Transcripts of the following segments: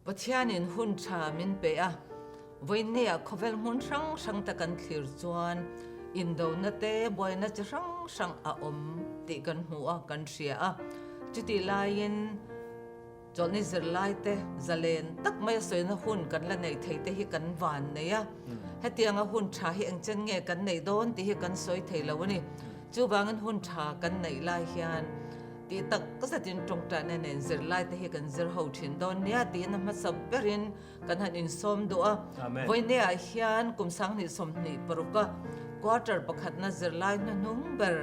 Pathianin hun tha min pe a, vawiinniah khawvel hmun hrang hrang te kan thlir chuan indona te buaina chi hrang hrang a awm tih kan hmu a, kan hria a. Chutih laiin chawlhni zirlai te zalen tak mai a sawina hun kan la neih thei te hi kan van nei a. Hetianga hun tha hi engchen nge kan neih dawn tih hi kan sawi thei lo a ni. Chuvangin hun tha kan neih lai hian Tih tak zetin tawngtaina nen zirlai te hi kan zir ho thin dawn nia tiin a hmasa berin kan han insawm duh a. Vawineah hian kum 20 26 a quarter pakhatna zirlai hnuhnung ber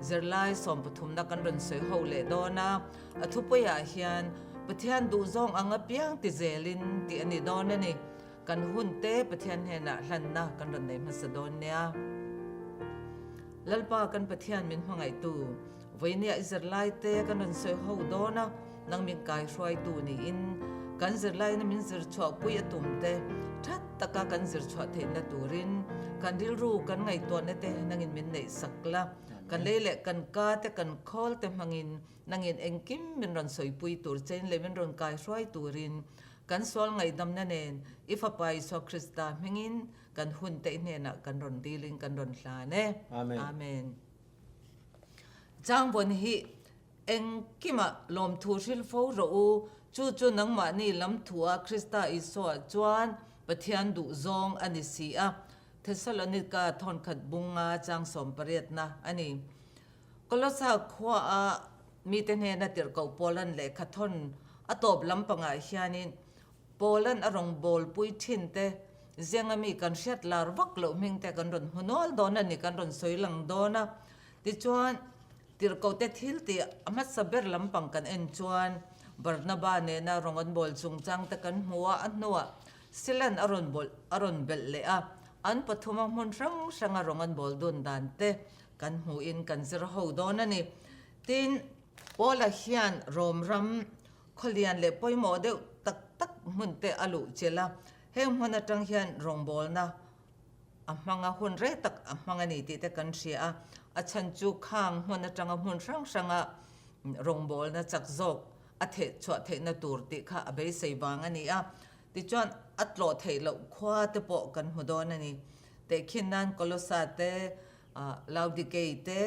zirlai sawmpathumna kan rawn sawi ho leh dawn a. A thupuiah hian Pathian duhzawng ang apiang ti zelin tih a ni dawn a ni. Kan hun te Pathian hnenah hlanna kan rawn nei hmasa dawn nia. Lalpa kan Pathian min hmangaihtu Vawinia i zirlaite kan rawn sawi ho dawn a, nang min kaihruaitu niin kan zirlaina min zir chhuahpui a tum te that taka kan zir chhuah theihna turin kan rilru kan ngaihtuahna te nangin min neih sak la, kan lei leh kan ka te kan khawl te hmangin nangin engkim min rawn sawipui tur chein leh min rawn kaihruai turin kan sual ngaihdamna nen i Fapa Isua Krista hmingin kan hun te i hnenah kan rawn dilin kan rawn hlan e. Amen. Changvawn hi engkimah lawmthu hril fo rawh u, chu chu nangmahni lam thua Krista Isua chuan Pathian duh zawng a ni si a, Thesalonika thawnkhat bunga chang sawmpariatna a ni. Kolosa khuaa mite hnena tirhkoh Paulan lehkha thawn a tawp lampangah hianin Paulan a rawn bawlpui thin te, zenga mi kan hriat lar vak loh hming te kan rawn hmu nual dawn a ni, kan rawn sawi lang dawn a. Tichuan, tirhkohte thil tih a hmasa ber lampang kan en chuan Barnaba nena rawn an bawl chungchang te kan hmu a, a hnuah Silan a rawn bawlh a rawn belh leh a, an pathuma hmun hrang hranga rawn an bawl dun dan te kan hmuhin kan zir ho dawn a ni. Tin, Paula hian Rom ram Khawlian leh pawimawh deuh tak tak hmun te a luh chilh a, heng hmun atang hian rawngbawlna a hmang a, hun rei tak a hmang a ni tih te kan hria a, a chhan chu khang hmun atanga hmun hrang hranga rawngbawlna chak zawk a theh chhuah theihna tur tih kha a beisei vang a ni a, tichuan a tlawh theih loh khua te pawh kan hmu dawn a ni. Tehkhin nan Kolosa te, Laodikei te,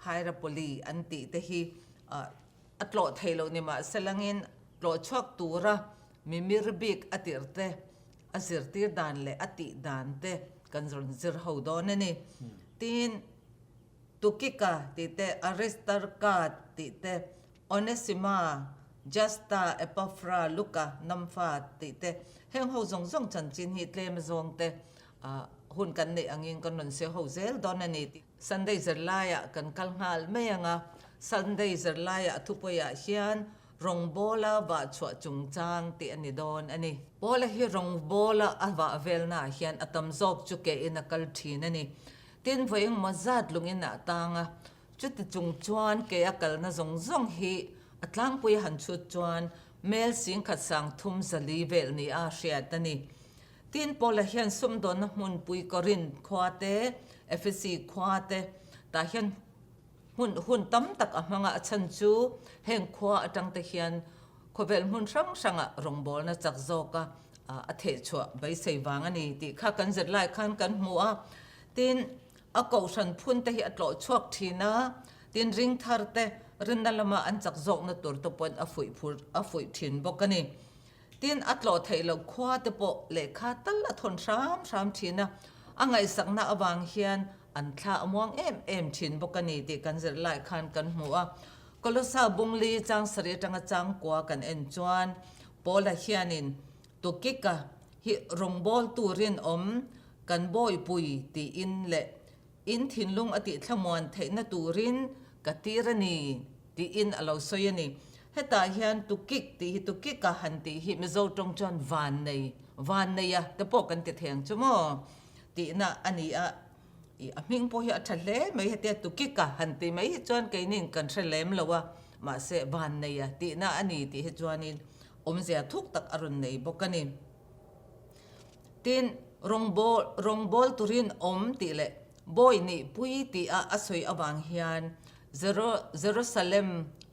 Hierapoli an tih te hi A tlawh thei loh ni mahselangin tlawh chhuak tura mimir bik a tirh te, a zirtir dan leh a tih dan te kan rawn zir ho dawn a ni. Tin, Tukika tih te, Aristarka tih te, Onesima, Justa, Epafra, Luka, Namfa tih te, heng ho zawng zawng chanchin hi tlem zawng te hun kan neih angin kan rawn sawi ho zel dawn a ni. Sunday zirlaiah kan kal nghal mai ang a, Sunday zirlaiah thupuiah hian rawngbawla vah chhuah chungchang tih a ni dawn a ni. Pawla hi rawngbawla a vah velnaah hian a tam zawk chu kein a kal thin a ni. Tin, vawi engmaw zat lungin a tang a, chuti chung chuan ke a kalna zawng zawng hi a tlangpui a han chhut chuan mel singkhat sang thum zali vel nia hriat a ni. Tin, Paula hian sumdawnna hmunpui Korinth khua te, Efesi khua te tah hian hmun hun tam tak a hmang a, a chhan chu heng khua atang te hian khawvel hmun hrang hrangah rawngbawlna chak zawka a thehchhuah beisei vang a ni tih kha kan zir lai khan kan hmu a. Tin, a kohhran phun te hi a tlawh chhuak thin a, tin ring thar te rinna lama an chak zawkna tur te pawhin a fuih phur a fuih thin bawk a ni. Tin, a tlawh theih loh khua te pawh lehkha tal a thawn hram hram thin a, a ngaihsakna avang hian an thla a muang em em thin bawk a ni tih kan zir lai khan kan hmu a. Kolosa bungli chang sarih atanga changkua kan en chuan Paula hianin Tukika hi rawngbawltu rinawm kan bawihpui tiin leh in thinlung a tih thlamuan theihna turin ka tir a ni tiin a lo sawi a ni. Hetah hian tukik tih hi tukika han tih hi Mizo tawng chuan vannei, vanneia te pawh kan ti thei ang chu maw tihna a ni a, ih a hming pawh hi a tha hle mai hetia tukika han ti mai hi chuan keinin kan hre lem lo a, mahse vanneia tihna a ni tih hi chuanin awmzia thuk tak a rawn nei bawk a ni. Tin, rawngbâwl, rawngbâwl turin awm tih leh bawi nih pui tih a a sawi avang hian Jerusalem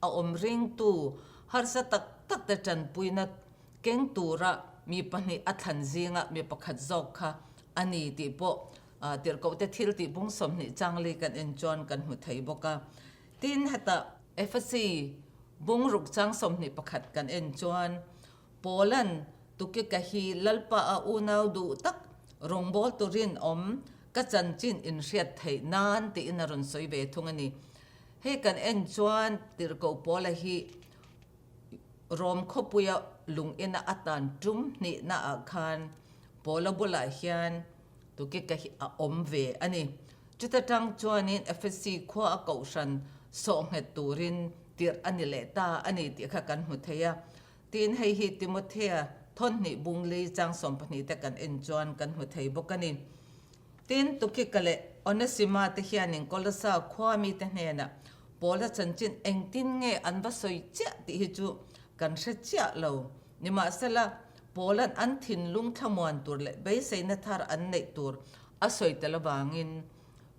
a awm ringtu harsa tak tak te tanpuina keng tura mi pahnih a thlan zinga mi pakhat zawk kha a ni tih pawh Tirhkohte thil tih bung 20 changli kan en chuan kan hmu thei bawk a. Tin, heta Efesi bung ruk chang 21 kan en chuan Paula'n Tukika hi Lalpa a unau duh tak rawngbâwl turin awm ka chanchin inhriat theih nân tiin a rawn sawi ve thung a ni. Hei kan en chuan Tirhkoh Paula hi Rom khawpuia lung ina a tan tum hnihnaah khan Paula bulah hian Tukika hi a awm ve a ni. Chuta tang chuanin Efesi khua a kohhran sawh nghet turin tirh a ni leh ta a ni tih kha kan hmu thei a. Tin, hei hi Timothea thawnhnih bungli chang 12 te kan en chuan kan hmu thei bawk a ni. Tin, Tukika leh Onesima te hianin Kolosa khua mite hnenah Paula chanchin engtin nge an va sawi chiah tih hi chu kan hre chiah lo. Nimahsela, Paula'n an thinlung thlamuan tur leh beiseina thar an neih tur a sawi tel avangin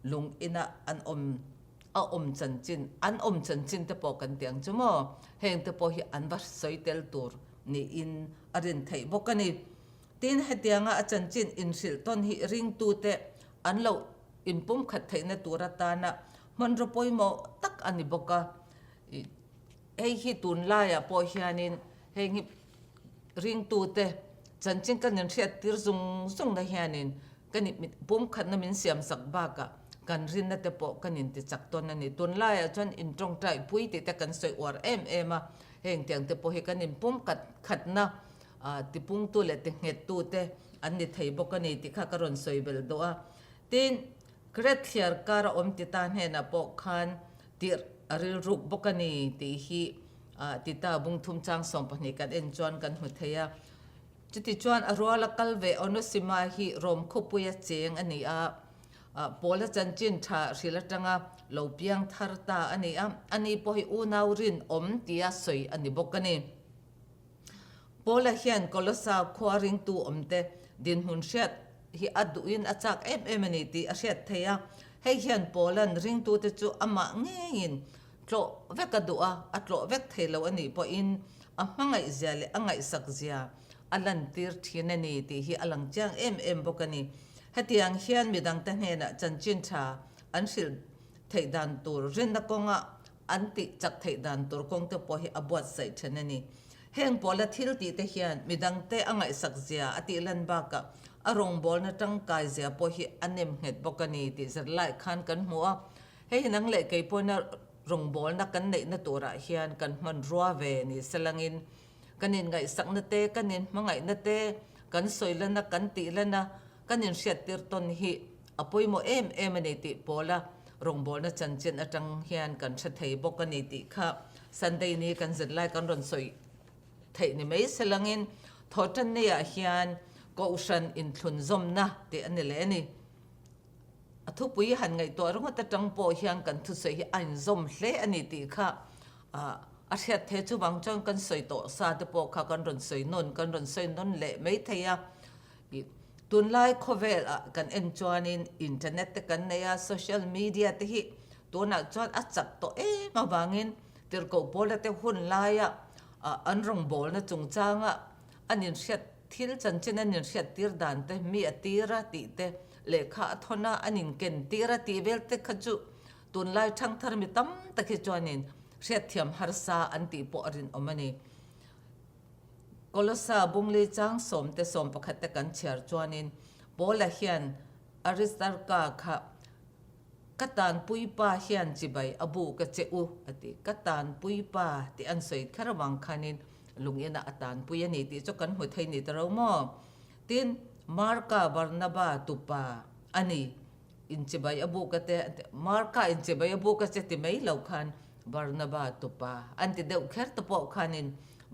lung inah an awm a awm chanchin an awm chanchin te pawh kan ti ang chu maw? Heng te pawh hi an va sawi tel tur niin a rin theih bawk a ni. Tin, hetianga a chanchin inhrilh tawn hi ringtute an lo inpumkhat theihna tur atana hmanraw pawimawh tak a ni bawk a. Hei hi tunlaiah pawh hianin heng hi ringtute chanchin kan inhriattir zung zungna hianin kan pumkhatna min siamsak bakah kan rinna te pawh kan intichak tawn a ni. Tunlaiah chuan intawngtaipui tih te kan sawi uar em em a, heng tiang te pawh hi kan inpumkhat khatna tipungtu leh tinghettu te an ni thei bawk a ni tih kha ka rawn sawi belh duh a. Tin, Kret thliar kar a awm ti ta hnenah pawh khan tirh a rilruk bawk a ni tih hi Tita bung thum chang 12 kan en chuan kan hmu thei a. Chutichuan a ruala kal ve Onosima hi Rom khawpuia cheng a ni a, Paula chanchin tha hril atanga lo piang thar ta a ni a, ani pawh hi unau rinawm tia sawi a ni bawk a ni. Paula hian Kolosa khua ringtu awmte dinhmun hriat hi a duhin a chak em em a ni tih a hriat theih a. Hei hian Paula'n ringtute chu amah ngeiin tlawh vek a duh a, a tlawh vek thei lo a nih pawhin a hmangaihzia leh a ngaihsakzia a lantir thin a ni tih hi a lang chiang em em bawk a ni. Hetiang hian midangte hnenah chanchin tha an hrilh theih dan tur rinna kawnga an tih chak theih dan tur kawng te pawh hi a buatsaih then a ni. Heng pawla thil tih te hian midangte a ngaihsak zia a tih lan bakah a rawngbawlna tangkai zia pawh hi a nem nghet bawk a ni tih zirlai khan kan hmu a. Hei hi nang leh kei pawhina rawngbawlna kan neihna turah hian kan hmanrua ve ni selangin kan inngaihsakna te, kan inhmangaihna te, kan sawi lana, kan tih lana, kan inhriattir tawn hi a pawimawh em em a ni tih pawla rawngbawlna chanchin atang hian kan hre thei bawk a ni tih kha Sunday ni kan zirlai kan rawn sawi theih ni mai selangin Thawhtanniah hian Kohhran inthlunzawmna tih a ni leh a ni. A thupui han ngaihtuah ringawt atang pawh hian kan thusawi hi a inzawm hle a ni tih kha a hriat thei a, chuvang chuan kan sawi tawh sa te pawh kha kan rawn sawi nawn kan rawn sawi nawn leh mai thei a. Tunlai khawvel ah kan en chuanin internet te kan nei a, social media te hi tunah chuan a chak tawh em avangin tirhkoh pawla te hun laia an rawngbawlna chungchanga an inhriat thil chanchin an inhriat tir dan te mi a tir a tih te lehkha a thawn a an inken tir a tih vel te kha chu tunlai thangthar mi tam tak hi chuanin hriatthiam harsa an tih pawh a rinawm a ni. Kolosa bungli chang sawmte 11 te kan chhiar chuanin Paula hian Aristarka kha Ka tanpuipa hian chibai a bu ka che u a ti. Ka tanpuipa tih an sawi kher avang khanin lung inah a tanpui a ni tih chu kan hmu thei ni ta ro maw? Tin, Marka Barnaba tupa a ni. Inchibai a buk a te, Marka inchibai a buk a che ti mai lo khan Barnaba tupa an ti deuh kher te pawh khanin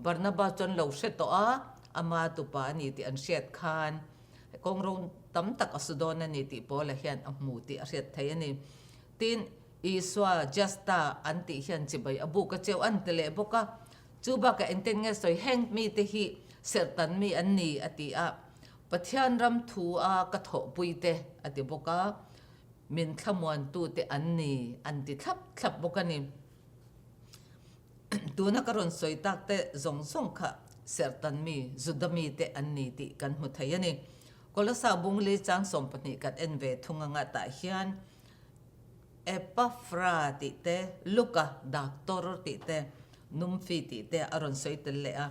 Barnaba chuan lo hre tawh a, ama tupa a ni tih an hriat khan kawngro tam tak a su dawn a ni tih Paula hian a hmu tih a hriat thei a ni. Tin, Isua Justa an tih hian chibai a buk a cheu an ti leh bawk a, chu bakah engtin nge sawi heng mite hi serhtan mi an ni a ti a, Pathian ram thu a ka thawhpui te a ti bawk a, min thlamuantu te an ni an ti thlap thlap bawk a ni. Tuna ka rawn sawi tak te zawng zawng kha. Serhtan mi, Juda mite an ni tih kan hmu thei a ni. Kolosa bungli chang 12 kan en ve thung anga tah hian Epafra tih te, Luka daktor tih te, Numfi tih te a rawn sawi tel leh a.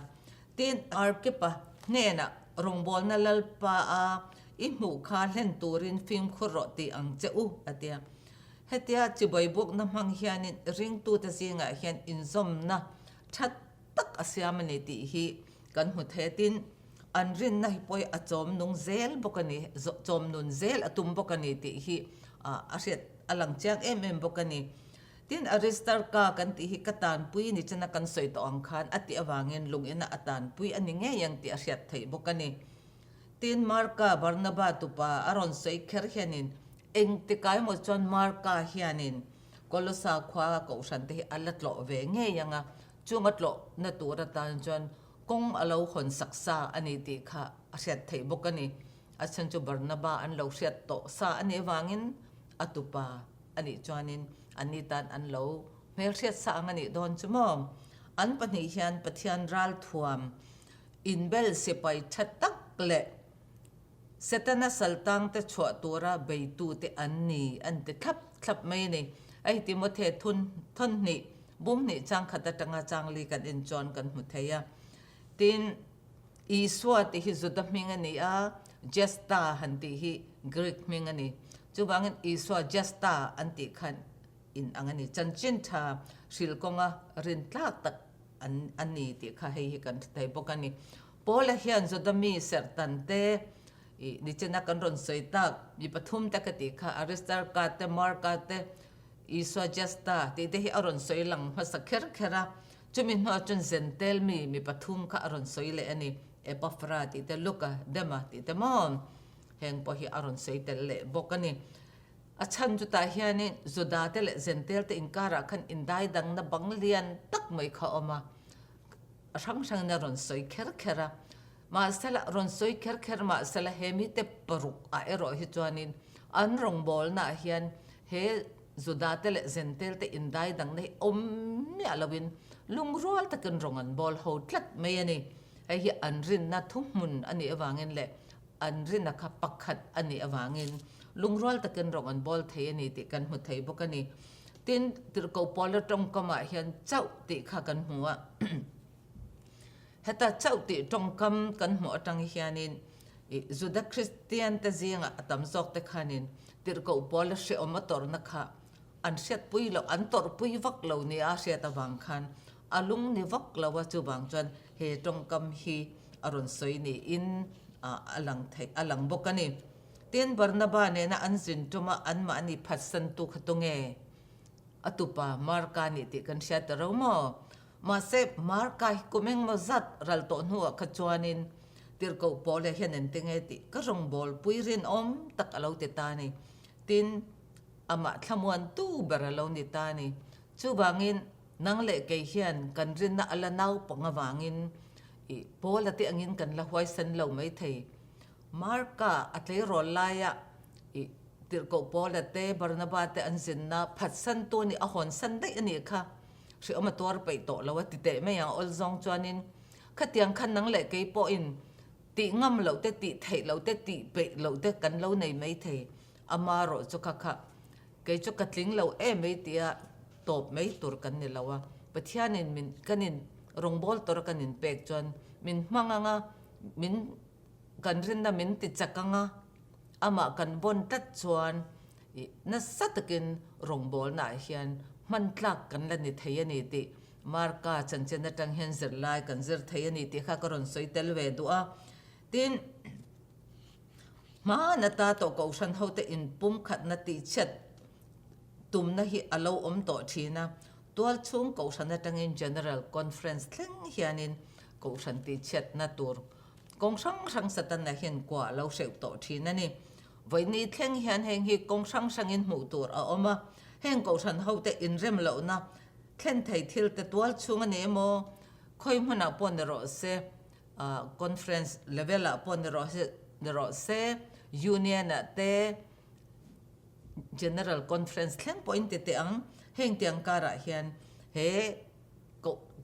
Tin, Arkipa hnenah rawngbawlna Lalpa a i hmuh kha hlen turin fimkhur rawh tih ang che u, a ti a. Hetia chibai bukna hmang hianin ringtute zingah hian inzawmna tha tak a siam a ni tih hi kan hmu thei a. Tin, an rinna hi pawh hi a chawm nung zel bawk a ni, chawm nun zel a tum bawk a ni tih hi a hriat a lang chiang em em bawk a ni. Tin, Aristarka kan tih hi ka tanpui ni chena kan sawi tawh ang khan a tih avangin lungina a tanpui a ni ngei ang tih a hriat theih bawk a ni. Tin, Marka, Barnaba tupa a rawn sawi kher hianin engtikah emaw chuan Marka hianin Kolosa khua kohhran te hi a la tlawh ve ngei ang a, chung a tlawhna tur atan chuan kawng a lo hawn sak sa a ni tih kha a hriat theih bawk a ni. A chhan chu Barnaba an lo hriat tawh sa a nih avangin a tupa a nih chuanin anni tan an lo hmelhriat sa ang a nih dawn chu maw? An pahnih hian Pathian ralthuam inbel sipai tha tak leh Setana saltangte chhuah tura beitute an ni an ti thlap thlap mai a ni. Hei Timothy thun thawnhnih bum hnih chang khat atanga chang li kan en chuan kan hmu thei a. Tin, Isua tih hi Juda hming a ni a, Jesta han tih hi Greek hming a ni. Chuvangin Isua Jesta an tih khan in ang a ni. Chanchin tha hril kawnga rintlak tak an a ni tih kha hei hi kan hre thei bawk a ni. Paula hian Juda mi serhtan te ih nichina kan rawn sawi tak mi pathum te ka tih kha Aristarka te Marka te Isua Justa tih te hi a rawn sawi lang hmasa kher kher a, chumi hnuah chuan Zentel mi mi pathum kha a rawn sawi leh a ni, Epafra tih te Luka, Dema tih te maw heng pawh hi a rawn sawi tel leh bawk a ni. A chhan chutah hianin Juda te leh Zentel te inkarah khan indaidangna bang lian tak mai kha a awm a, a hrang hrangin a rawn sawi kher kher a. Mahsela, rawn sawi kher kher mahsela he mite paruk ah erawh hi chuanin an rawngbawlnaah hian he Juda te leh Zentel te indaidangna hi awm miah loin lungrual takin rawng an bawl ho tlat mai a ni. Hei hi an rinna thuhmun a nih avangin leh an rinna kha pakhat a nih avangin lungrual takin rawng an bawl thei a ni tih kan hmu thei bawk a ni. Tin, Tirhkoh Paula tawngkamah hian chauh tih kha kan hmu a. Heta chauh tih tawngkam kan hmuh atang hianin Juda Kristian te zingah a tam zawk te khanin Tirhkoh Paula hrehawm a tawrhna kha an hriatpui loh, an tawrhpui vak lo nia a hriat avang khan a lung ni vak lo a, chuvang chuan he tawngkam hi a rawn sawi niin a lang theih, a lang bawk a ni. Tin, Barnaba nena an zin tuma anmahni phatsantu kha tunge? A tupa Marka nih tih kan hria ta ro maw? Mahse, Marka hi kum engmaw zat ral tawh hnuah kha chuanin Tirhkoh Paula hian engti nge tih ka rawngbawlpui rinawm tak a lo ti ta a ni. Tin, amah thlamuantu ber a lo ni ta a ni. Chuvangin, nang leh kei hian kan rinna a la naupang avangin i Paula te angin kan la huaisen lo maithei. Marka a tleirawl laia i Tirhkoh Paula te, Barnaba te an zinna phatsantu a nih, a hawnsan daih a nih kha. Hriawm a tuar peih tawh lo a ti teh mai ang, awl zawng chuanin khatiang khan nang leh kei pawhin tih ngam loh te, tih theih loh te, tih peih loh te kan lo nei mai thei. Ama rawh chu kha kha kei chu ka tling lo em mai tia tawp mai tur kan ni lo a, Pathianin min kan in rawngbâwl tura kan in pek chuan min hmang ang a, min kan rinna min ti chak ang a, amah kan vawn tlat chuan ih nasa takin rawngbâwlnaah hian hman tlak kan la ni thei a ni tih Marka chanchin atang hian zirlai kan zir thei a ni tih kha ka rawn sawi tel ve duh a. Tin. Hman ata tawh Kohhran hote inpumkhatna tihchhiat tumna hi a lo awm tawh thin a, tualchhung Kohhran atangin General Conference thleng hianin Kohhran tihchhiatna tur kawng hrang hrang Satana hian kua a lo hreuh tawh thin a ni. Vawiini thleng hian heng hi kawng hrang hrangin hmuh tur a awm a, heng Kohhran hote inrem lohna thlen thei thil te tualchhung a ni emaw, khawi hmunah pawh ni rawh se, Conference level ah pawh ni rawh ni rawh se, Union ah te General Conference thleng pawhin ti teh ang, heng tiang karah hian he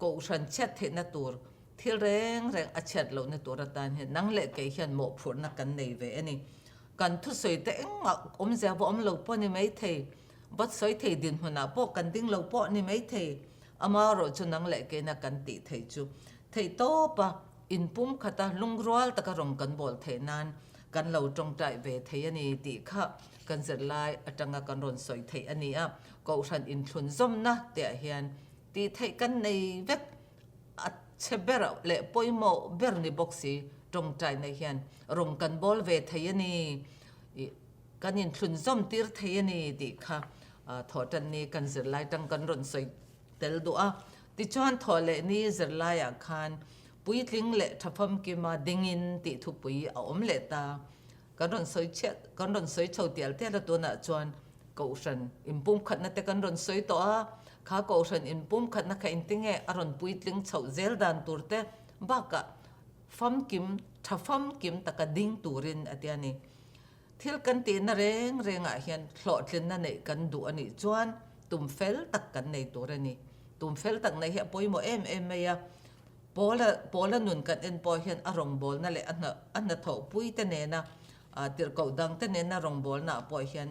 Kohhran chhiat theihna tur Thil reng reng a chhiat lohna tur atan hian nang leh kei hian mawhphurhna kan nei ve a ni. Kan thusawi te engmah awmzia va awm lo pawh ni maithei, va sawi thei dinhmunah pawh kan ding lo pawh ni maithei. Amaherawh chu nang leh keina kan tih theih chu theihtawpa inpum khata lungrual taka rawn kan bawl theih nan kan lo tawngtai ve thei a ni tih kha kan zirlai atanga kan rawn sawi theih a ni a. Kohhran inthlunzawmna tihah hian tih theih kan nei vek. A chhe ber leh pawimawh ber ni bawk si tawngtaina hian rawn kan bawl ve thei a ni, ih kan inthlunzawm tir thei a ni tih kha thawhtan ni kan zirlai tang kan rawn sawi tel duh a. Tichuan thawh leh ni zirlaiah khan puitling leh tha famkima dingin tih thupui a awm leh ta. Kan rawn sawi chhiat, kan rawn sawi chho tial tial a tunah chuan Kohhran inpumkhatna te kan rawn sawi tawh a, kha Kohhran inpumkhatna kha engtinge a rawn puitling chhoh zel dan tur te bakah famkim, tha famkim taka ding turin a ti a ni. Thil kan tihna reng rengah hian hlawhtlinna neih kan duh a nih chuan tum fel tak kan nei tur a ni. Tum fel tak neih hi a pawimawh em em mai a, Pawla Pawla nun kan en pawh hian a rawngbawlna leh a hna a hnathawhpui te nena tirhkoh dang te nena rawngbawlna ah pawh hian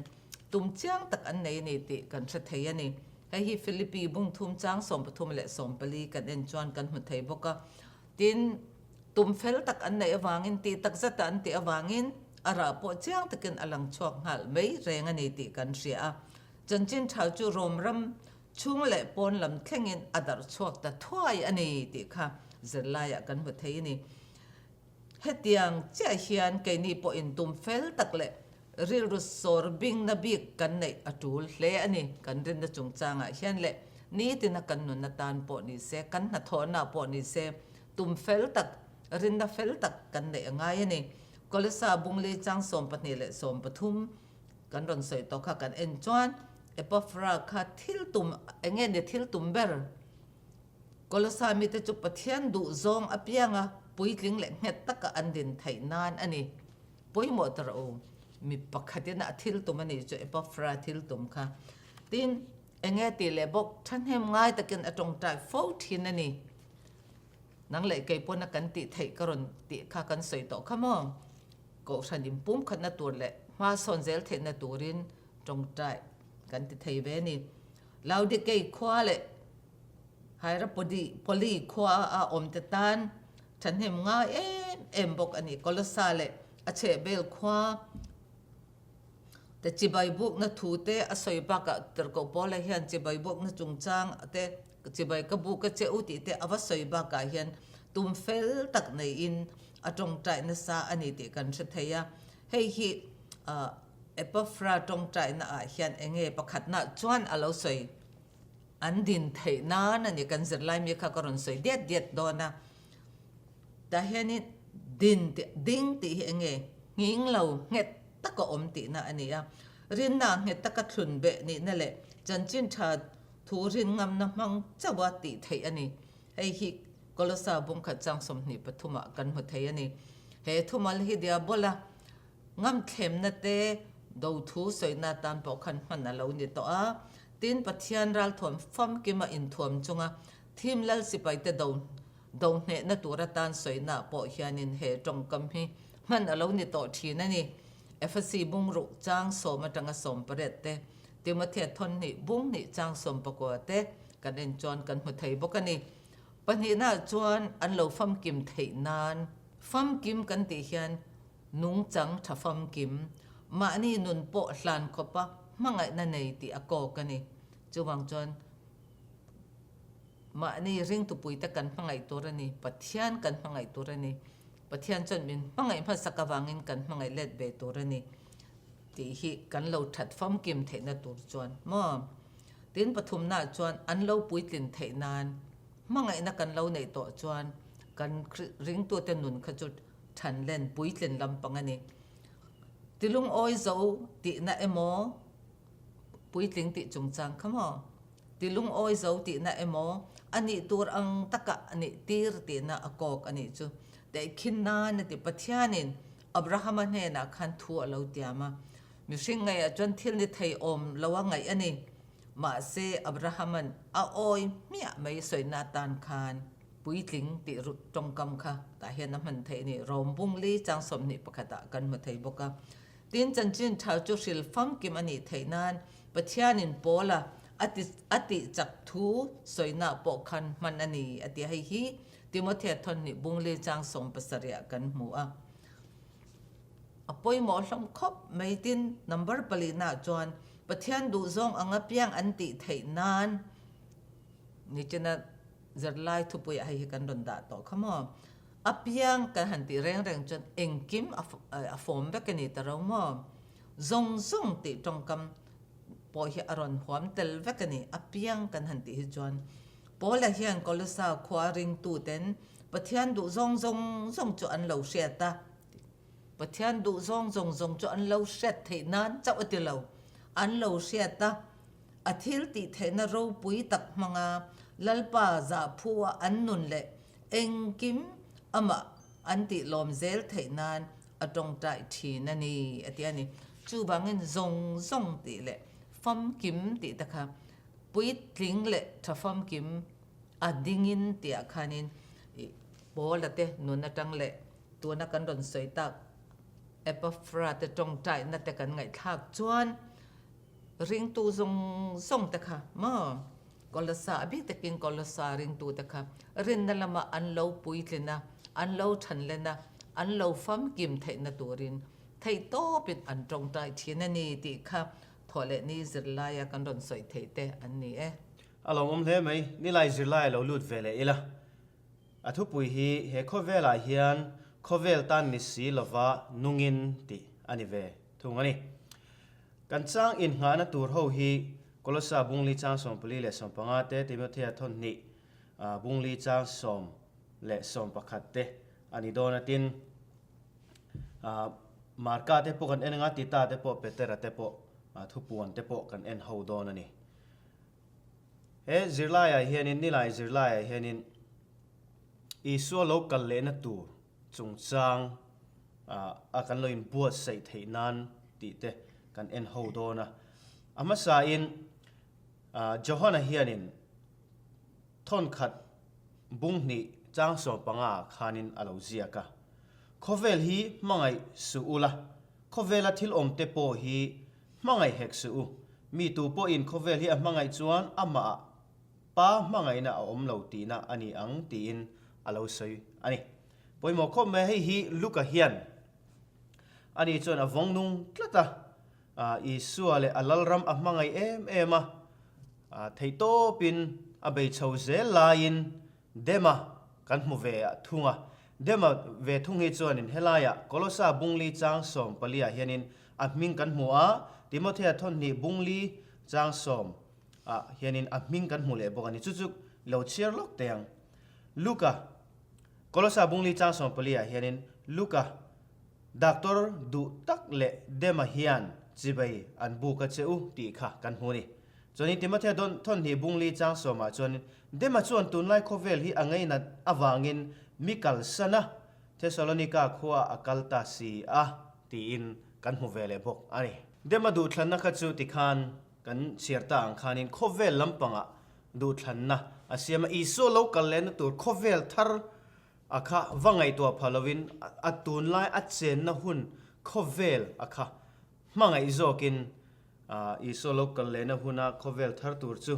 tum chiang tak an nei a ni tih kan hre thei a ni. Hei hi Philippi bungthum chang 13 leh 14 kan en chuan kan hmu thei bawk a. Tin, tum fel tak an neih avangin tih tak zata an tih avangin a rah pawh chiang takin a lang chhuak nghal mai reng a ni tih kan hria a. Chanchin tha chu Rom ram Chhung leh pawn lam thlengin a darh chhuak ta thuai a ni tih kha zirlaiah kan hmu thei a ni. Hetiang chiah hian keini pawhin tum fel tak leh rilru sawr bingna bik kan neih a tul hle a ni. Kan rinna chungchangah hian leh nitina kan nun atan pawh ni se, kan hnathawhna pawh ni se, tum fel tak, rinna fel tak kan neih a ngai a ni. Kolesa Bungli chang 12 leh 13 kan rawn sawi tawh kha kan en chuan Epaphra kha thil tum eng nge ni thil tum ber? Kolosa mite chu Pathian duh zawng apianga puitling leh nghet taka an din theih nan a ni. Pawimawh ta rawh u, mi pakhatin a thil tum a nih chu Epaphra thil tum kha. Tin, eng nge tih leh bawk thahnem ngai takin a tawngtai fo thin a ni. Nang leh kei pawn a kan tih theih ka rawn tih kha kan sawi tawh kha maw? Kohhran inpumkhatna tur leh hma sawn zel theihna turin tawngtai kan ti thei ve a ni. Laodikei khua leh Hierapodi Poli khua a awm te tan thahnem ngai em em bawk a ni. Kolosa leh a chhehvel khua te chibai bukna thu te a sawi bakah Tirhkoh Paula hian chibai bukna chungchang te chibai ka buk a che u tih te a va sawi bakah hian tum fel tak neiin a tawngtai nasa a ni tih kan hre thei a. Hei hi Epaphra tawngtaina ah hian enge pakhatna chuan a lo sawi an din theih nan a ni. Kan zirlai mi kha ka rawn sawi diat diat dawn a. Tah hianin din tih ding tih hi enge nghing lo nghet taka awm tihna a ni a. Rinna nghet taka thlun beh nihna leh chanchin tha thu rin ngamna hmang chauh a tih theih a ni. Hei hi Kolosa bungkhat chang 23 ah kan hmu thei a ni. He thumal hi Diabola Ngamthlemna te do thu sawina atan pawh khan hman a lo ni tawh a. Tin, Pathian ralthuam famkima inthuam chunga thim lal sipaite do do hnehna tur atan sawina pawh hianin he tawngkam hi hman a lo ni tawh thin a ni. Efesi bungruh chang sawm atanga 18 te, Timothea thawnhnih bunghnih chang 19 te kan en chuan kan hmu thei bawk a ni. Pahnihnaah chuan an lo famkim theih nan famkim kan tih hian Nungchang tha famkim, mahni nun pawh hlan khawpa hmangaihna nei tih a kawk a ni. Chuvang chuan mahni ringtupuite kan hmangaih tur a ni, Pathian kan hmangaih tur a ni. Pathian chuan min hmangaih hmasak avangin kan hmangaih let ve tur a ni tih hi kan lo that famkim theihna tur chuan maw? Tin pathumnaah chuan an lo puitlin theih nan hmangaihna kan lo neih tawh chuan kan ringtute nun kha chu thanlen puitlin lampang a ni. Tilungawi zo tihna emaw puitling tih chungchang kha maw? Tilungawi zo tihna emaw a nih tur ang taka a nih tir tihna a kawk a nih chu. Tehkhin nan a ti. Pathianin Abrahama hnenah khan thu a lo tiam a. Mihring ngaihah chuan thil ni thei awm lo a ngaih a ni. Mahse Abrahama'n a awi hmiah mai sawina atan khan. Puitling tih tawngkam kha tah hian a hman theih a ni. Rom bungli chang 21 ah kan hmu thei bawk a. Tin, chanchin tha chu hril famkim a nih theih nan Pathianin Paula a ti a tih chak thu sawina pawh khan hman a ni a ti. Hei hi Timothea thawnhnih bungli chang 70 ah kan hmu a. A pawimawh hlawm khawp mai. Tin, number palihnaah chuan Pathian duhzawng ang apiang an tih theih nan nichina Zirlai thupuiah hei hi kan rawn dah tawh kha maw? A piang kan han tih reng reng chuan engkim a fawm vek a ni ta ro maw? Zawng zawng tih tawngkam pawh hi a rawn huam tel vek a ni. A piang kan han tih hi chuan Paula hian Kolosa khua ringtuten Pathian duh zawng zawng zawng chu an lo hriat a. Pathian duh zawng zawng zawng chu an lo hriat theih nan chauh a ti lo. An lo hriat a. A thil tih theihna ropui tak hmanga Lalpa zahphu a an nun leh engkim amah an tih lawm zel theih nan a tawngtai thin a ni, a ti a ni. Chuvangin zawng zawng tih leh famkim tih te kha puitling leh tha famkim a dingin tihah khanin Paula te nun atang leh tuna kan rawn sawi tak Epaphra te tawngtaina te kan ngaihthlak chuan Ringtu zawng zawng te kha maw? Kolosa, a bik takin Kolosa ringtu te kha rinna lama an lo puitlin a, an lo thanlen a, an lo famkim theihna turin theihtawpin an tawngtai thin a ni tih kha thawhlehni zirlaia kan rawn sawi theih te an ni e. A lawmawm hle mai, nilai zirlai a lo lut ve leh ila. A thupui hi he khawvelah hian khawvel tan ni si lova nungin tih a ni ve thung a ni. Kan chang innghahna tur ho hi Kolosa bungli chang 14 leh 15 te, Timothea thawnhnih bungli chang 10 leh 11 te a ni dawn a. Tin, Marka te pawh kan en anga, Tita te pawh, Petera te pawh, thupuan te pawh kan en ho dawn a ni. He zirlaiah hianin, nilai zirlaiah hianin Isua lo kal lehna tur chungchang a kan lo inbuatsaih theih nan tih te kan en ho dawn a. A hmasain Johana hianin thawnkhat bung hnih chang 15 ah khanin a lo ziak a, Khawvel hi hmangaih suh ula, khawvela thil awm te pawh hi hmangaih hek suh u. Mi tu pawhin khawvel hi a hmangaih chuan amah ah Pa hmangaihna a awm lo tihna a ni ang tiin a lo sawi a ni. Pawimawh khawp mai hei hi Luka hian ani chuan a vawng nung tlat a, Isua leh a Lalram a hmangaih em em a, theihtawpin a bei chho zel laiin Dema kan hmu ve thung a. Dema ve thung hi chuanin helaiah Kolosa bungli chang 14 ah hianin a hming kan hmu a, Timothea thawnhnih bungli chang 10 ah hianin a hming kan hmu leh bawk a ni. Chu chu lo chhiar lawk teh ang. Luka, Kolosa bungli chang 14 ah hianin Luka, Doctor duh tak leh Dema hian chibai an buk a che u tih kha kan hmu a ni. Chuanin Timothea dawn thawnhnih bungli chang 10 ah chuanin Dema chuan tunlai khawvel hi a ngainat avangin mi kalsan a, Thesalonika khua a kal ta si a tiin kan hmu ve leh bawk a ni. Dema duhthlanna kha chu tikhan Kan chhiar ta ang khanin khawvel lampangah duhthlanna a siam a, Isua lo kal lehna tur khawvel thar a kha va ngaihtuah pha lovin a tunlai a chenna hun khawvel a kha hmangaih zawkin Isua lo kal lehna huna khawvel thar tur chu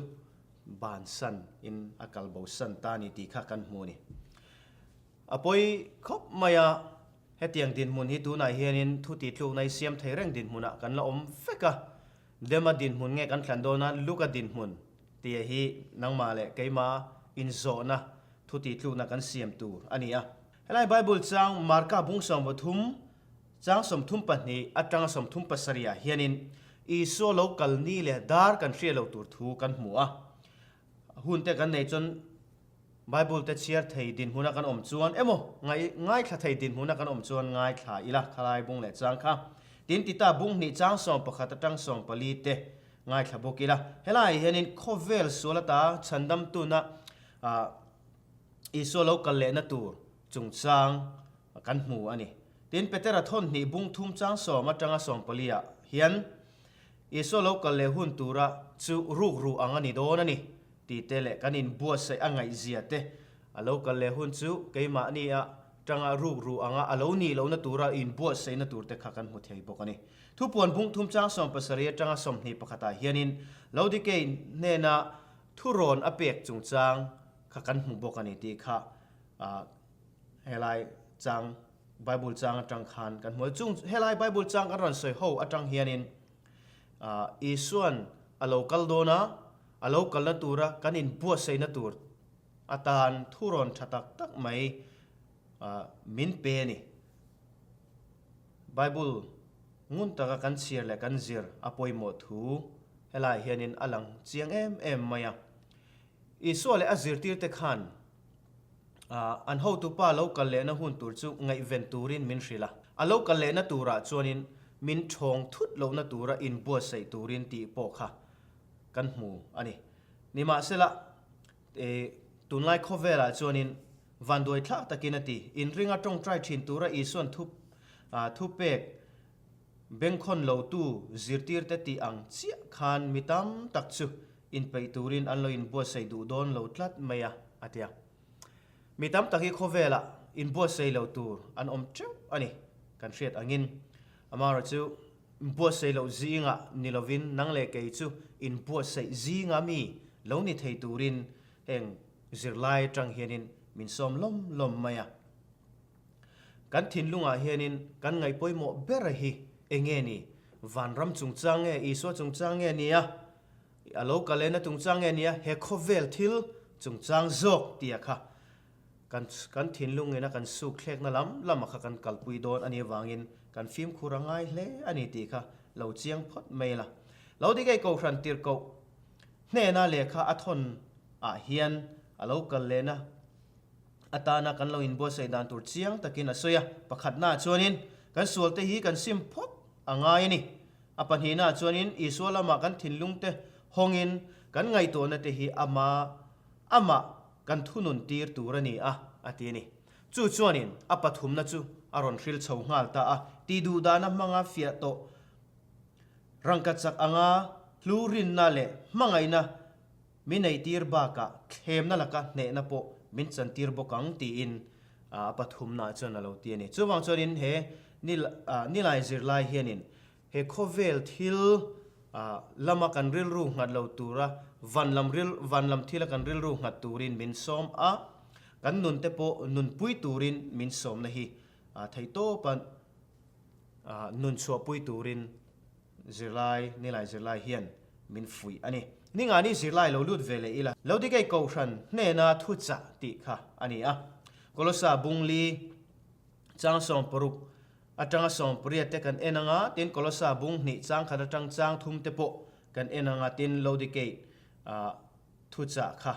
bansan in a kal bosan ta a ni tih kha kan hmu a ni. A pawi khawp mai a, hetiang dinhmun hi tunah hianin thu tihtlukna hi siam thei reng dinhmunah kan la awm vek a, Dema dinhmun nge kan thlan dawn a, Luka dinhmun tih hi nangmah leh keimah inzawhna thu tihtlukna kan siam tur a ni a. Helai Bible chang Marka bung 33 chang 32 atanga 37 ah hianin Isua lo kal ni leh dar kan hriat lo tur thu kan hmu a. Hun te kan nei chuan Bible te chhiar thei dinhmuna kan awm chuan emaw ngaithla thei dinhmuna kan awm chuan ngaithla ila khalai bung leh chang kha. Tin Tita bung hnih chang 11 atang 14 te ngaithla bawk ila. Helaiah hianin khawvel sual ata chhandamtuna Isua lo kal lehna tur chungchang kan hmu a ni. Tin Petera thawn hnih bung thum chang 10 atanga 14 ah hian Isua lo kal leh hun tura chu rukru ang a ni dawn a ni tih te leh kan inbuatsaih a ngaihzia te. A lo kal leh hun chu keimahni a tanga ruk ru anga a lo nih lohna tura inbuatsaihna turte kha kan hmu thei bawk a ni. Thupuan bung thum chang 70 atanga 21 ah hianin Laodikei hnena thurawn a pek chungchang kha kan hmu bawk a ni tih kha helai chang Bible chang atang khan kan hmu a. Chung helai Bible chang kan rawn sawi ho atang hianin Isuan a lo kal dawn a, a lo kalna tura kan inbuatsaihna tur atan thurawn tha tak tak mai min pe a ni. Bible ngun taka kan chhiar leh kan zir a pawimawh thu helaiah hianin a lang chiang em em mai a. Isua leh a zirtirte khan an hotupa lo kal lehna hun tur chu ngaihven turin min hrilh a. A lo kal lehna turah chuanin min ṭhawng thut lohna tura inbuatsaih turin tih pawh kha kan hmu a ni. Nimahsela, tunlai khawvelah chuanin vanduai thlak takin a ti. Inringa tawngtai thin tura Isuan thu thupek bengkhawn lotu zirtirte tih ang chiah khan mi tam tak chu inpeih turin an lo inbuatsaih duh dawn lo tlat mai a, a ti a. Mi tam tak hi khawvelah inbuatsaih lo tur an awm teuh a ni kan hriat angin. Amaherawhchu, Inbuatsaih loh zingah ni lovin nang leh kei chu inbuatsaih zinga mi lo ni thei turin heng zirlai atang hianin min sawm lawm lawm mai a. Kan thinlungah hianin kan ngaih pawimawh ber hi enge ni? Vanram chungchang nge Isua chungchang nge nia? A lo kalena chungchang nge nia? He khawvel thil chungchang zawk tia kha Kan kan thinlungin a kan suk thlekna lam lama kha kan kalpui dawn a nih avangin kan fimkhur a ngai hle a ni tih kha lo chiang phawt mai la. Lo dikei kohhran tirhkoh hnena lehkha a thawn ah hian a lo kal lehna atana kan lo inbuatsaih dan tur chiang takin a sawi a. Pakhatnaah chuanin kan sualte hi kan sim phawt a ngai a ni. A pahnihnaah chuanin Isua lamah kan thinlungte hawngin kan ngaihtuahna te hi ama amah Kan thunun tir tur a ni a, a ti a ni. Chu chuanin a pathumna chu a rawn hril chho nghal ta a, tih duh dana hmanga fiah tawh rangka chak anga hlu rinna leh hmangaihna min neih tir bakah thlemna laka hnehna pawh min chan tir bawk ang tiin a pathumna chuan a lo ti a ni. Chuvang chuanin he nilai zirlai hianin He khawvel thil lama kan rilru nghat lo tura van lam ril van lam thila kan rilru nghat turin min sawm a, kan nun te pawh nunpui turin min sawmna hi theihtawpa nun chhuahpui turin zirlai nilai zirlai hian min fuih a ni. Ningani zirlai lo lut ve leh ila. Lodikei Kohhran hnena thuchah tih kha a ni a. Kolosa Bungli chang 60 Atanga 80 te kan en anga, tin Kolosa bung hnih chang khat atang chang thum te pawh kan en anga, tin Lodikei thuchah kha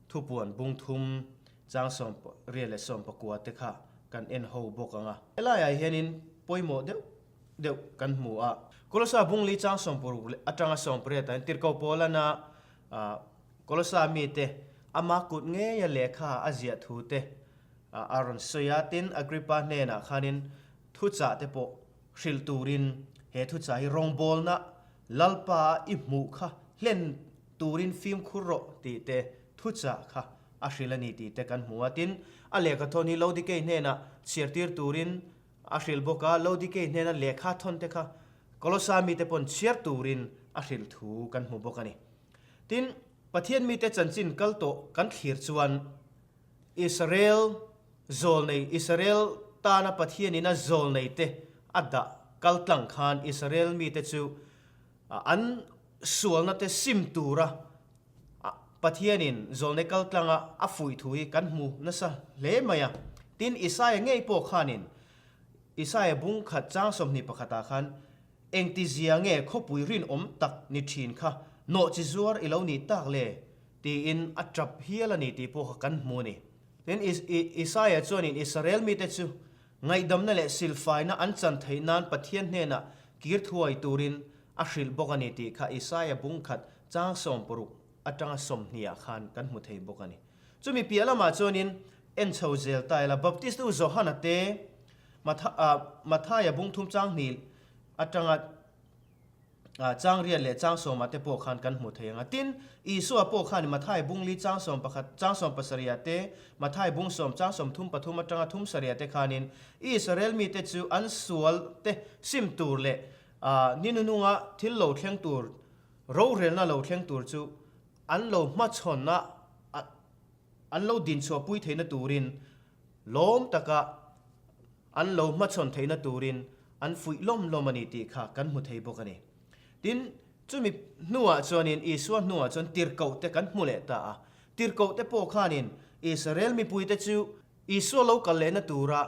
thupuan bung thum chang 80 leh 19 te kha kan en ho bawk anga. Helaiah hianin pawimawh deuh deuh kan hmu a. Kolosa bung li chang 60 atanga 80 ah hian Tirhkoh Paulana Kolosa mite ama kut ngeia lehkha a ziah thu te A rawn sawi a, tin Agrippa hnenah khanin thuchah te pawh hrilh turin he thuchah hi rawngbawlna Lalpa a i hmuh kha hlen turin fimkhur rawh tih te thuchah kha a hrilh a ni tih te kan hmu a, tin a lehkha thawn hi Lodikei hnenah chhiartir turin a hrilh bawk a, Lodikei hnena lehkha thawn te kha Kolosa mite pawn chhiar turin a hrilh thu kan hmu bawk a ni. Tin, Pathian mite chanchin kal tawh kan thlir chuan Israel zawlnei, Israel tana Pathianin a zawlneite a dah kal tlang khan Israel mite chu an sualnate sim tura Pathianin zawlnei kal tlanga a fuih thu hi kan hmu nasa hle mai a. Tin, Isaia ngei pawh khanin Isaia bung khat chang 21 ah khan Engtizia nge khawpui rinawm tak ni thin kha nawhchi zuar i lo nih tak le? Tiin a tap hial a ni tih pawh kha kan hmu a ni. Tin, Isaia chuanin Israel mite chu ngaihdamna leh silfaina an chan theih nan Pathian hnenah kir thuai turin a hrilh bawk a ni tih kha Isaia bung khat chang 60 atanga 20 ah khan kan hmu thei bawk a ni. Chumi piah lamah chuanin en chho zel ta ila Baptistu Johana te Mathaia bung thum chang hnih atanga. Chang riat leh chang sawmah te pawh khan kan hmu thei ang a. Tin, Isua pawh khan Mathai bung li chang 11, chang 17 te, Mathai bung sawm chang 33 atanga thum sarih te khanin Israel mite chu an sual te sim tur leh ni nununga thil lo thleng tur, rorelna lo thleng tur chu an lo hmachhawn a, an lo dinchhuahpui theihna turin lawm taka an lo hmachhawn theihna turin an fuih lawm lawm a ni tih kha kan hmu thei bawk a ni. Tin, chumi hnuah chuanin Isua hnuah chuan tirhkohte kan hmu leh ta a. Tirhkohte pawh khanin Israel mipuite chu Isua lo kal lehna tura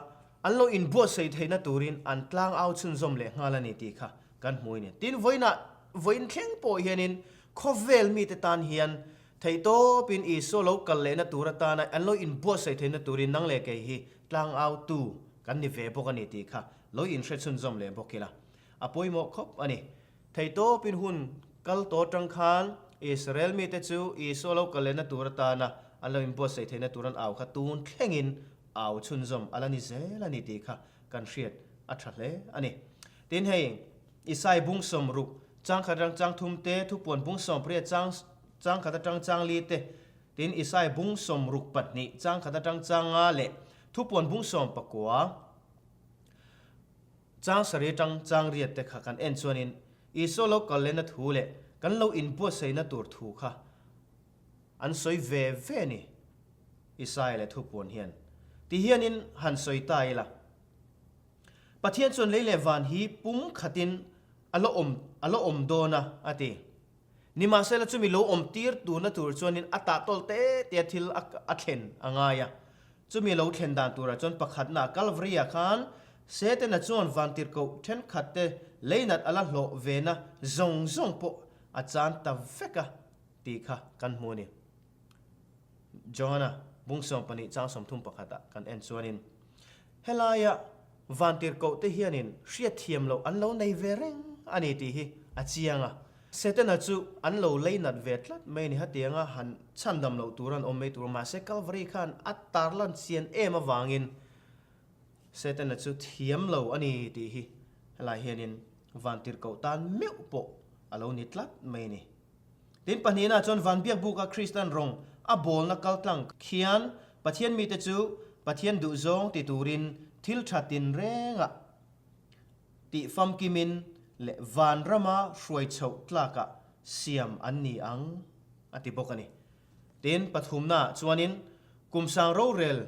an lo inbuatsaih theihna turin an tlang au chhunzawm leh nghal a ni tih kha kan hmu a ni. Tin, vawiinah vawiin thleng pawh hianin khawvel mite tan hian Theihtawpin Isua lo kal lehna tur atana an lo inbuatsaih theihna turin nang leh kei hi tlangautu kan ni ve bawk a ni tih kha lo inhre chhunzawm leh bawk ila a pawimawh khawp a ni. Theihtawpin hun kal tawh atang khan Israel mite chu Isua lo kal lehna tur atana an lo inbuatsaih theihna tur an au kha tun thlengin au chhunzawm a la ni zel a ni tih kha kan hriat a tha hle a ni. Tin hei Isai bung 60, chang khat atang chang thum te, thupuan bung 18 chang chang khat atang chang li te, tin Isai bung 62 chang khat atang chang nga leh thupuan bung 19 chang sarih atang chang riat te kha kan en chuanin Isua lo kal lehna thu leh kan lo inbuatsaihna tur thu kha an sawi ve ve a ni Isai leh thupuan hian. Ti hianin han sawi ta ila. Pathian chuan lei leh van hi pum khatin a la awm a la awm dawn a, a ti. Nimahsela chumi lo awm tir turna tur chuanin a tah tawlh te te a thil a a thlen a ngai a. Chumi lo thlen dan turah chuan pakhatna Kalvari-ah khan Setana chuan vantirhkoh thenkhat te leinat a la hlawh vena zawng zawng pawh a chan ta vek a tih kha kan hmu a ni. Johana bung 12 chang 31 ah kan en chuanin Helaia vantirhkohte hianin hriatthiam loh an lo nei ve reng a ni tih hi a chiang a. Setana chu an lo leinat ve tlat mai a ni. Hetianga han chhandam loh tur an awm mai tur mahse Kalvari khan a tarlan chian em avangin Setana chu thiam lo a ni tih hi helai hianin vantirhkoh tan meuh pawh a lo ni tlat mai a ni. Tin pahnihna chuan van biakbuka Kristian rawng a bawlna kaltlang khian Pathian mite chu Pathian duhzawng ti turin thil tha tinrengah tih famkimin leh van rama hruai chhoh tlakah siam an ni ang a ti bawk a ni. Tin pathumnaah chuanin kumsang rorel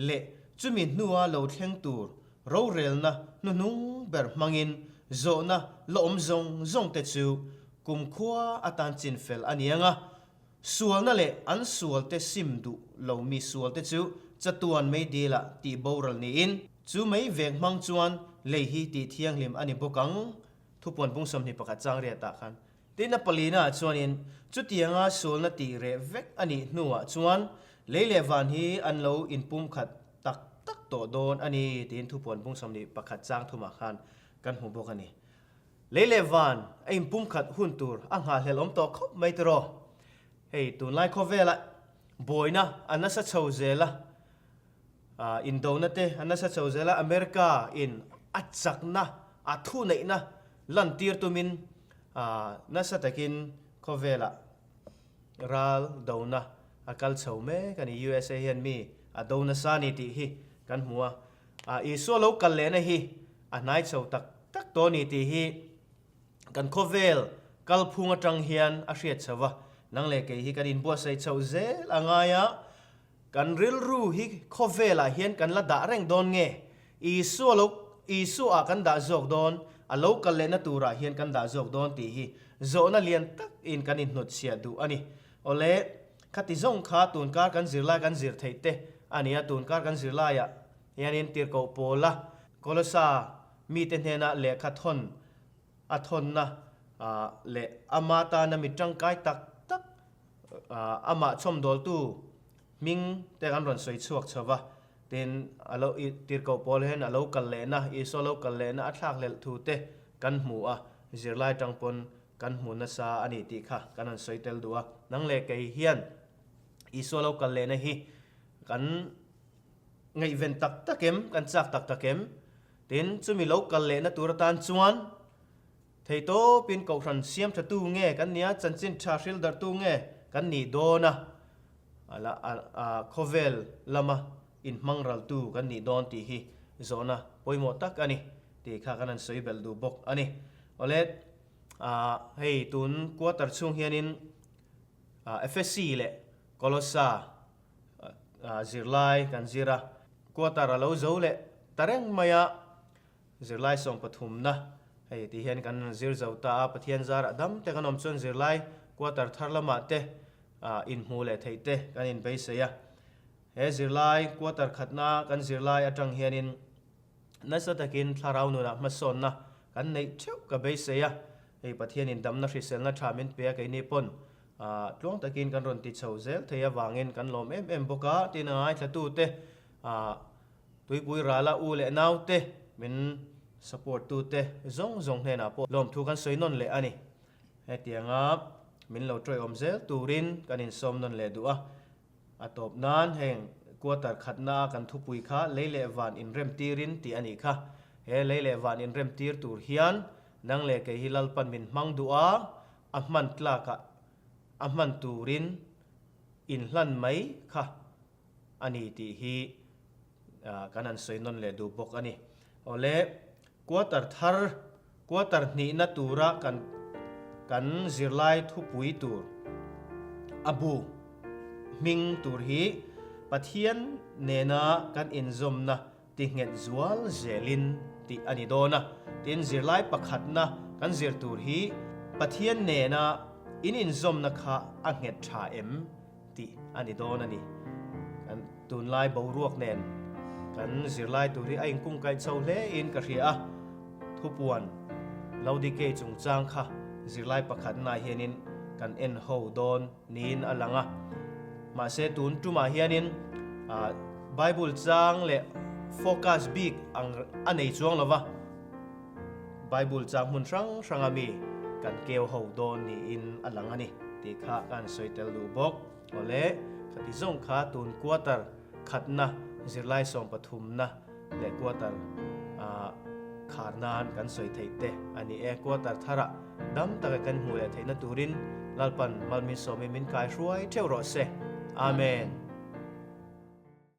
leh chumi hnua lo thleng tur rorelna hnuhnung ber hmangin zawhna la awm zawng zawngte chu kumkhua atan chinfel a ni ang a, sualna leh an sualte sim duh lo mi sualte chu chatuan mei dilah tih boral niin chu mei vek hmang chuan lei hi tih thianghlim a ni bawk ang, thupuan bung 21 chang riatah khan. Tin a palina chuanin chutianga sualna tih reh vek a nih hnuah chuan lei leh van hi an lo inpumkhat tak tak tawh dawn a ni tiin thupuan bung 21 chang thumah khan kan hmu bawk a ni. Lei leh van a inpumkhat hun tur a nghahhlelh awm tawh khawp mai tiraw? Hei tunlai khawvela buaina a nasa chho zel a, indona te a nasa chho zel a, America in a chakna, a thuneihna lantir tumin nasa takin khawvelah ral dona a kal chho mek a ni. USA hian mi a do nasa a ni tih hi kan hmu a. Isua lo kal lehna hi a hnai chho tak tak tawh a ni tih hi kan khawvel kalphung atang hian a hriat chho a. Nang leh kei hi kan inbuatsaih chhoh zel a ngai a, kan rilru hi khawvelah hian kan la dah reng dawn nge? Isua lo Isua ah kan dah zawk dawn, a lo kal lehna turah hian kan dah zawk dawn tih hi zawhna lian tak in kan inhnutchhiah duh a ni. Awle, khati zawng kha tunkar kan zirlai kan zir theih te a ni a, tunkar kan zirlaiah hianin tirhkoh Paula Kolosa mite hnena lehkha thawn a thawnna leh ama tana mi tangkai tak tak amah chhawmdawltu hming te kan rawn sawi chhuak chho va, tin a lo tirhkoh Paul hian a lo kal lehna, Isua lo kal lehna a thlakhlelh thu te kan hmu a, zirlai tang pawn kan hmu nasa a ni tih kha kan han sawi tel duh a, nang leh kei hian Isua lo kal lehna hi kan ngaihven tak tak em, kan chak tak tak em? Tin, chumi lo kal lehna tur atan chuan. Theitawpin Kohhran siam thatu nge kan nia, chanchin tha hril darhtu nge kan nih dawn a, a khawvel lama inhmang raltu kan nih dawn tih hi zawhna pawimawh tak a ni tih kha kan han sawi belh duh bawk a ni. Awle, hei tun quarter chhung hianin Efesi leh Kolossa zirlai kan zir a, quarter a lo zo leh ta reng mai a, Zirlai sawmpathumna hei tih hian kan zir zo ta a, Pathian zarah dam te kan awm chuan zirlai quarter thar lamah te inhmuh leh theih te kan inbeisei a. He zirlai quarter khatna kan zirlai atang hianin nasa takin thlarau nunah hmasawnna kan neih theuh ka beisei a, hei Pathianin damna hriselna tha min pe a keini pawn tluang takin kan rawn ti chho zel thei avangin kan lawm em em bawk a, tin a ngaithlatute Tuipui rala u leh naute min support tute zawng zawng hnenah pawh lawmthu kan sawi nawn leh a ni. Hetianga min lo tawihawm zel turin kan insawm nawn leh duh a. A tawp nan heng quarter khatna a kan thupui kha lei leh van inrem tirin tih a nih kha. He lei leh van inrem tir tur hian nang leh kei hi Lalpan min hmang duh a, a hman tlakah a hman turin inhlan mai kha a ni tih hi kan han sawi nawn leh duh bawk a ni. Awle, quarter thar, quarter hnihna tura kan kan zirlai thupui tur a bu hming tur hi Pathian nena kan inzawmna tinghet zual zelin tih a ni dawn a. Tin, zirlai pakhatna kan zir tur hi Pathian nena in inzawmna kha a nghet tha em? Tih a ni dawn a ni. Kan tunlai boruak nen kan zirlai tur hi a inkungkaih chho hle in ka hria a, thupuan Laodikei chungchang kha zirlai pakhatna hianin kan en ho dawn niin a lang a. Mahse tun tumah hianin Bible chang leh focus bik ang a nei chuang lo va, Bible chang hmun hrang hranga mi kan keu ho dawn niin a lang a ni tih kha ka han sawi tel duh bawk. Awle, khati zawng kha tun quarter khatna zirlai sawmpathumna leh quarter khar nan kan sawi theih te a ni e. Quarter tharah dam taka kan hmuh leh theihna turin Lalpan Malminsawmin min kai hruai theuh rawh se. Amen.